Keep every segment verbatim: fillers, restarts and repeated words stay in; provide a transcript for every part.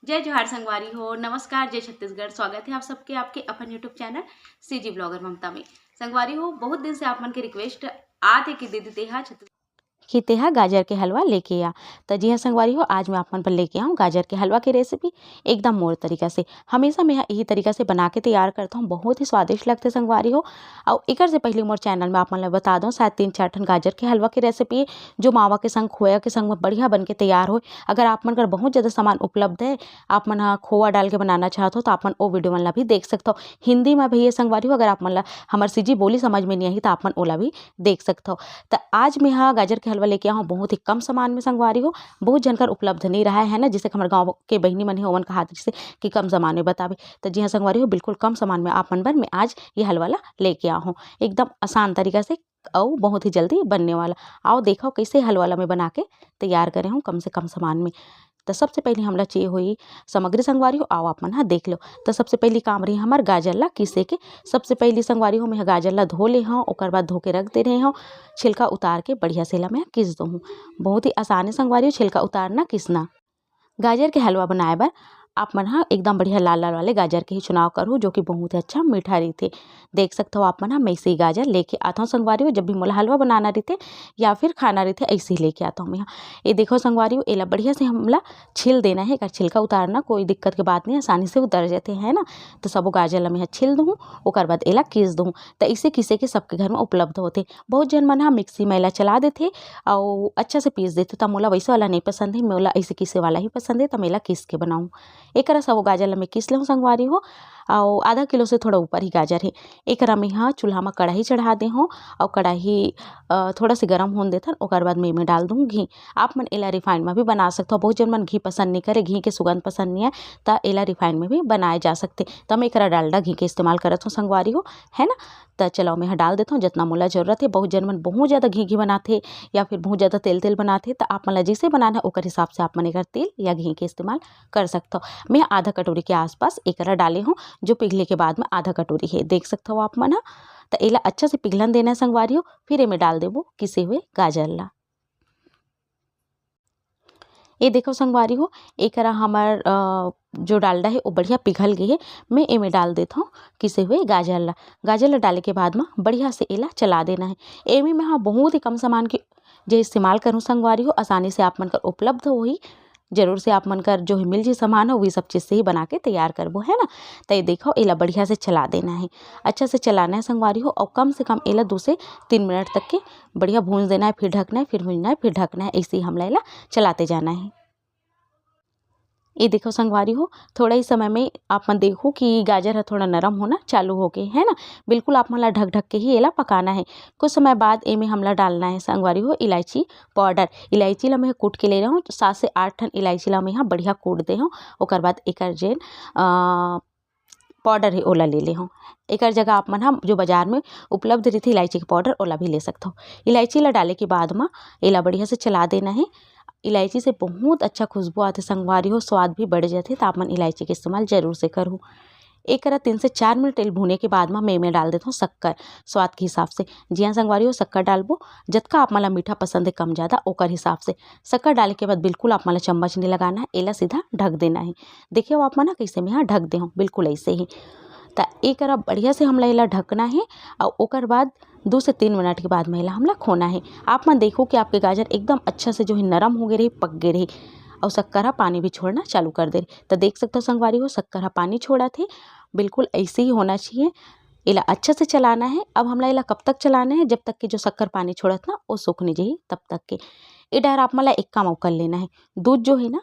जय जोहार संगवारी हो, नमस्कार, जय छत्तीसगढ़। स्वागत है आप सबके आपके अपन YouTube चैनल सीजी ब्लॉगर ममता में। संगवारी हो, बहुत दिन से आप मन के रिक्वेस्ट आत हे कि दीदी तेहा छत्तीस कि तेहा गाजर के हलवा लेके आ। त जी हाँ संगवारी हो, आज मैं आप मन पर लेके आऊँ गाजर के हलवा के रेसिपी एकदम मोर तरीका से। हमेशा मैं यही तरीका से बना के तैयार करता हूँ, बहुत ही स्वादिष्ट लगते संगवारी हो। और एकर से पहले मोर चैनल में आप मन ला बता दूँ, शायद तीन चार ठन गाजर के हलवा के रेसिपी जो मावा के संग, खोया के संग में बढ़िया बन के तैयार हो। अगर आप मन कर बहुत ज़्यादा सामान उपलब्ध है, आप मन ह खोवा डाल के बनाना चाहत हो, तो आप मन ओ वीडियो मन ला भी देख सकत हो। हिंदी में भी ये संगवारी हो, अगर आप मन ला हमर सीजी बोली समझ में नहीं आही, तो आप मन ओला भी देख सकत हो। त आज मैं हा गाजर के हलवा लेके आहूँ बहुत ही कम सामान में संगवारी हो, बहुत झन कर उपलब्ध नहीं रहा है ना, जैसे कि हमर गाँव के बहिनी मन हे, ओमन कहात जैसे कि कम सामान में बताबे। त जी हाँ संगवारी हो, बिल्कुल कम सामान में आप मन बर मैं आज ये हलवा ला लेके आहूँ, एकदम आसान तरीका से अउ बहुत ही जल्दी बनने वाला। आओ देखो कैसे हलवा ला मैं बना के तैयार करे हूँ कम से कम सामान में। तो सबसे पहले हमला चाहिए हुई सामग्री संगवारी हो, आओ आप मन हा देख लो। तो सबसे पहली काम रही हमार गाजर ला किसे के। सबसे पहली संगवारी हो, मैं गाजर ला धो ले हूँ, ओकर बाद धो के रख दे रहे हूँ, छिलका उतार के बढ़िया से ला मैं किस दूँ। बहुत ही आसान है संगवारी हो छिलका उतारना किसना। गाजर के हलवा बनाए बर आप मन हा एकदम बढ़िया लाल लाल वाले गाजर के ही चुनाव करहु, जो कि बहुत ही अच्छा मीठा रहिथे। देख सकत हो आप मन हा, मैं इसे गाजर लेके आता हूँ संगवारी हो, जब भी मोला हलवा बनाना रहिथे या फिर खाना रहिथे, ऐसे ही लेके आता हूँ मैं हा। ये देखो संगवारी हो, एला बढ़िया से हमला छील देना है, एकर छिलका उतारना कोई दिक्कत के बात नहीं, आसानी से उतर जाते है ना। तो सबो गाजर ला मैं हा छील दूँ, ओकर बाद एला किस दूँ। तो इसे किसे के सबके घर में उपलब्ध होते। बहुत जन मन हा मिक्सी में एला चला देथे अउ अच्छा से पीस देथे। त मोला वैसे वाला नहीं पसंद है, मोला ऐसे किसे वाला ही पसंद है, त मैं एला किस के बनाऊँ। एकरा सबो गाजर ला मैं किस लेहूँ संगवारी हो, अउ आधा किलो से थोड़ा ऊपर ही गाजर है। एकरा मैं हा चूल्हा में कढ़ाई चढ़ा दे हूँ, अउ कढ़ाई अ, थोड़ा से गरम होन देथन, ओकर बाद मैं एमे डाल दूँ घी। आप मन एला रिफाइंड में भी बना सकत हो, बहुत जन मन घी पसंद नहीं करे, घी के सुगंध पसंद नहीं आए, त एला रिफाइंड में भी बनाए जा सकथे। त मैं एकरा डालडा घी के इस्तेमाल करत हूँ संगवारी हो, है ना। त चलो मैं हा डाल देत हूँ जितना मोला जरूरत है। बहुत जन मन बहुत ज़्यादा घी घी बनाथे या फिर बहुत ज़्यादा तेल तेल बनाथे, त आप मन ला जैसे बनाना है ओकर हिसाब से आप मन एकर तेल या घी के इस्तेमाल कर सकत हो। मैं आधा कटोरी के आसपास एकरा डाले हूँ, जो पिघले के बाद में आधा कटोरी है, देख सकत हो आप मन हा। त एला अच्छा से पिघलन देना है संगवारी हो, फिर एमे डाल देबो किसे हुए गाजर ला। ये देखो संगवारी हो, एकरा हमर अ, जो डालडा है वो बढ़िया पिघल गए है। मैं एमे डाल देत हूँ किसे हुए गाजर ला। गाजर ला डाले के बाद में बढ़िया से एला चला देना है। एमे में हाँ बहुत ही कम सामान के जे इस्तेमाल करूँ संगवारी हो, आसानी से आप मन कर उपलब्ध होही। जरूर से आप मन कर जो है मिल जी सामान हो, वही सब चीज़ से ही बना के तैयार करबो, है ना। तो ये देखो, एला बढ़िया से चला देना है। अच्छा से चलाना है संगवारी हो, और कम से कम एला दो से तीन मिनट तक के बढ़िया भूंज देना है, फिर ढकना है, फिर भूंजना है, फिर ढकना है। ऐसे ही हमला एला चलाते जाना है। ये देखो संगवारी हो, थोड़ा ही समय में आप मन देखो कि गाजर ह थोड़ा नरम होना चालू हो गए, है ना। बिल्कुल आप मन ला ढक ढक के ही एला पकाना है। कुछ समय बाद एमे हमला डालना है संगवारी हो इलायची पाउडर। इलायची ला मैं कूट के ले रहा हूँ, सात से आठ ठन इलायची ला मैं यहाँ बढ़िया कूट दे हूँ। ओकर बाद एकर जेन अ, पाउडर है ओला ले ले हूँ। एकर जगह आप मन ह जो बाजार में उपलब्ध रहिथे इलायची के पाउडर, ओला भी ले सकथो। इलायची ला डाले के बाद म एला बढ़िया से चला देना है। इलायची से बहुत अच्छा खुशबू आथे संगवारी हो, स्वाद भी बढ़ जाथे, त आप मन इलायची के इस्तेमाल जरूर से करहु। एकरा तीन से चार मिनट एल भूने के बाद म मैं एमे डाल देथों शक्कर, स्वाद के हिसाब से। जियां संगवारी हो, शक्कर डालबो, जतका आप मन ला मीठा पसंद है, कम ज़्यादा, ओकर हिसाब से। शक्कर डाले के बाद बिल्कुल आप मन ला चम्मच नहीं लगाना है, एला सीधा ढक देना है। देखिए आप मन ह कैसे मैं ह ढक दे हूँ, बिल्कुल ऐसे ही। त एकरा बढ़िया से हमला एला ढकना है, और ओकर बाद दो से तीन मिनट के बाद में एला हमला खोना है। आप मन देखो कि आपके गाजर एकदम अच्छा से जो है नरम हो गए रही, पक गए रही, और शक्कर ह पानी भी छोड़ना चालू कर दे रही। त देख सकते हो संगवारी हो, शक्कर ह पानी छोड़ा थे, बिल्कुल ऐसे ही होना चाहिए। एला अच्छा से चलाना है। अब हमला एला कब तक चलाना है? जब तक कि जो शक्कर पानी छोड़त ना, वो सूख नहीं जाही, तब तक के। ए डहर आप मन ला एक काम अउ कर लेना है, दूध जो है ना,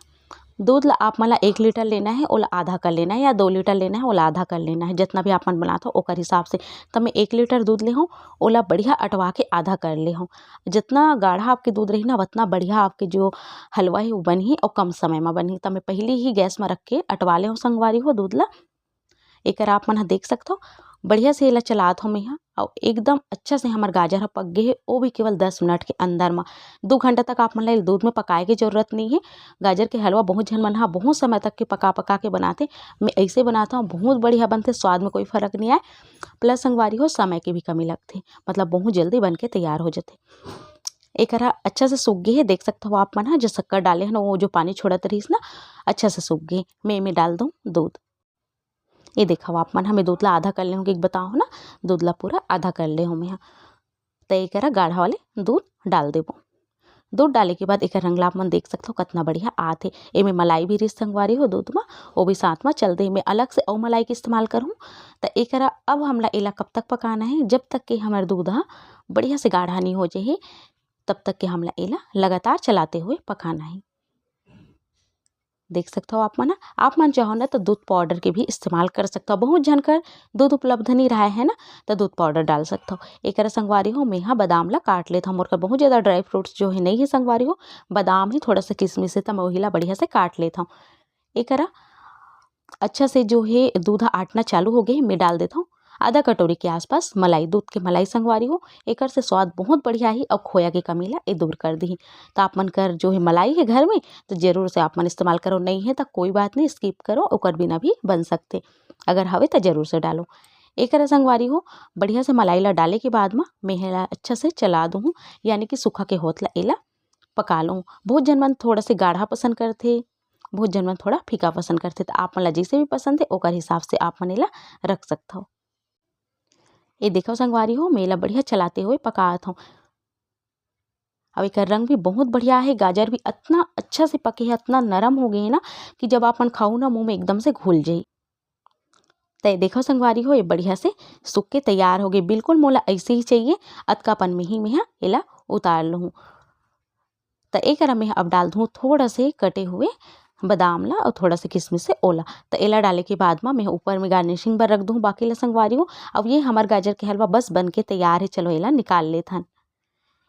दूध ला आप मन ला एक लीटर लेना है, ओला आधा कर लेना है, या दो लीटर लेना है, ओला आधा कर लेना है, जितना भी आप मन बनात हो ओकर हिसाब से। त मैं एक लीटर दूध ले हूँ, ओला बढ़िया अटवा के आधा कर ले हूँ। जितना गाढ़ा आपके दूध रही ना, उतना बढ़िया आपके जो हलवा है वो बनही और कम समय में बनही। त मैं पहले ही गैस में रख के अटवा ले हूँ संगवारी हो दूध ला। एकर आप मन ह देख सकथो, बढ़िया से एला चलात हो मैं ह, अउ एकदम अच्छा से हमर गाजर ह पक गे हे, ओ भी केवल दस मिनट के अंदर म। दू घंटा तक आप मन ला एला दूध में पकाए के जरूरत नइ हे। गाजर के हलवा बहुत झन मन ह बहुत समय तक के पका-पका के बनाथे, मैं ऐसे बनात हूँ, बहुत बढ़िया बनथे, स्वाद में कोई फर्क नइ आए। प्लस संगवारी हो, समय के भी कमी लगथे, मतलब बहुत जल्दी बन के तैयार हो जथे। एकरा अच्छा से सूख गे हे, देख सकत हव आप मन ह, जो शक्कर डाले हन, वो जो पानी छोड़त रहिस ना, अच्छा से सूख गे। मैं एमे डाल दूँ दूध। ये देखव आप मन ह, मैं दूध ला आधा कर ले हूँ, कि बताओ ना, दूध ला पूरा आधा कर ले हूँ मैं ह। त एकरा गाढ़ा वाले दूध डाल देबो। दूध डाले के बाद एकर रंग ला आप मन देख सकत हव, कतना बढ़िया आत हे। एमे मलाई भी रिस संगवारी हो दूध म, वो भी साथ म चल दे। मैं अलग से अउ मलाई के इस्तेमाल करहूँ। त एकरा अब हमला एला कब तक पकाना हे, जब तक कि हमर दूध ह बढ़िया से गाढ़ा नहीं हो जाही, तब तक के हमला एला लगातार चलाते हुए पकाना हे। देख सकत हव आप मन ह, आप मन चाहो ना तो दूध पाउडर के भी इस्तेमाल कर सकत हव। बहुत झन कर दूध उपलब्ध नहीं रहे है ना, तो दूध पाउडर डाल सकत हव। एकरा संगवारी हो, मेहा बादाम ला काट लेत हव। मोर कर बहुत ज़्यादा ड्राई फ्रूट्स जो है नहीं है संगवारी हो, बादाम ही थोड़ा सा किशमिश है, तो मैं वही ला बढ़िया से काट लेत हव। एकरा अच्छा से जो है दूध ह आटना चालू हो गए, मैं डाल देत हव आधा कटोरी के आसपास मलाई, दूध के मलाई संगवारी हो। एकर से स्वाद बहुत बढ़िया ही और खोया के कमी ला ए दूर कर दिही। तो आप मन कर जो है मलाई है घर में, तो जरूर से आप मन इस्तेमाल करो, नहीं है तो कोई बात नहीं, स्किप करो, ओकर बिना भी बन सकते। अगर हवे तो जरूर से डालो। एकर संगवारी हो, बढ़िया से मलाई ला डाले के बाद म मैं एला अच्छा से चला दूँ, यानी कि सूखा के होत ला एला पका लूँ। बहुत झन मन थोड़ा से गाढ़ा पसंद करथे, बहुत झन मन थोड़ा फीका पसंद करथे, तो आप मन ला जैसे भी पसंद है ओकर हिसाब से आप मन एला रख सकत हव। ये देखव संगवारी हो, मैं एला बढ़िया चलाते हुए पकात हव। अब एकर रंग भी बहुत बढ़िया है, गाजर भी अतना अच्छा से पके है, अतना नरम हो गए है ना कि जब आप मन खाहू ना मुँह में एकदम से घुल जाई। तो ये देखव संगवारी हो, ये बढ़िया से सूख के तैयार हो गए। बिल्कुल मोला ऐसे ही चाहिए, अतकापन में ही मैं ह एला उतार लूँ। तो एकरा में अब डाल दूँ थोड़ा से कटे हुए बादाम ला और थोड़ा से किशमिश से ओला। तो एला डाले के बाद म मैं ऊपर में गार्निशिंग बर रख दूँ बाकी ला संगवारी हो। अब ये हमर गाजर के हलवा बस बन के तैयार है। चलो एला निकाल लेथन।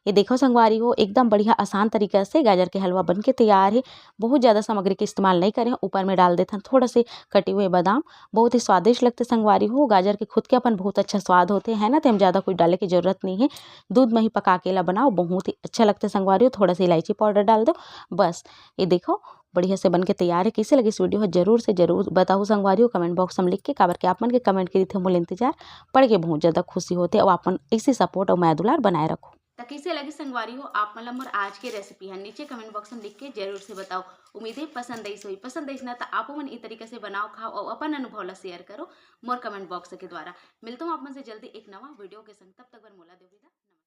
ये देखो संगवारी हो, एकदम बढ़िया आसान तरीका से गाजर के हलवा बन के तैयार है। बहुत ज़्यादा सामग्री के इस्तेमाल नहीं करे हैं। ऊपर में डाल देथन थोड़ा से कटे हुए बादाम, बहुत ही स्वादिष्ट लगथे संगवारी हो। गाजर के खुद के अपन बहुत अच्छा स्वाद होथे, है ना, तो हम ज़्यादा कुछ डाले के जरूरत नहीं है। दूध में ही पका के ला बनाओ, बहुत ही अच्छा लगथे संगवारी हो। थोड़ा सा इलायची पाउडर डाल दो, बस। ये देखो बढ़िया से बन के तैयार है। कैसे लगिस वीडियो ह जरूर से जरूर बताओ संगवारी हो, कमेंट बॉक्स में लिख के, काबर के आप मन के कमेंट के रहिथे मोला इंतजार, पढ़ के बहुत ज़्यादा खुशी होथे। और आप मन ऐसे सपोर्ट और मया दुलार बनाए रखो। त कैसे लगिस संगवारी हो आप मन ला मोर आज के रेसिपी ह, नीचे कमेंट बॉक्स में लिख के जरूर से बताओ। उम्मीद है पसंद आइस होही, पसंद आइस ना त आप मन ई तरीका से बनाओ, खाओ और अपन अनुभव ला शेयर करो मोर कमेंट बॉक्स के द्वारा। मिलता हूँ आप मन से जल्दी एक नवा वीडियो के संग, तब तक बर मोला दो विदा।